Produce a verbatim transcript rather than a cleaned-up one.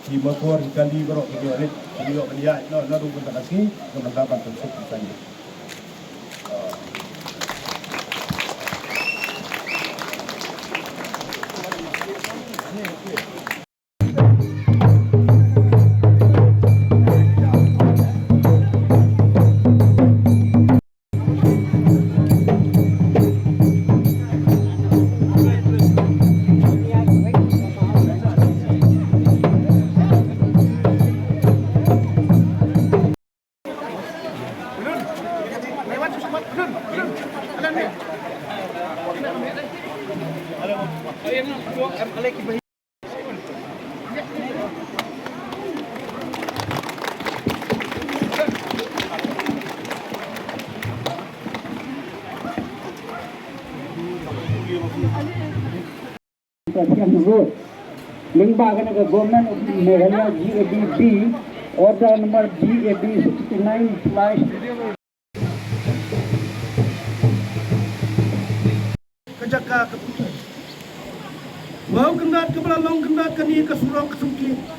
Ki motor, ki kali baroh ki ïoh rit, ki ïoh ban ïaid noh naduh mynta ka sngi, naduh mynta ban pynsuk ki kali. Ka Siang Road. Lyngba kane ka Government of Meghalaya G A D B, Order number B A B sixty-nine slash. Ka jaka ka phi. Wow, kyndat ka ba la long kyndat kane ka surok ka sungkit.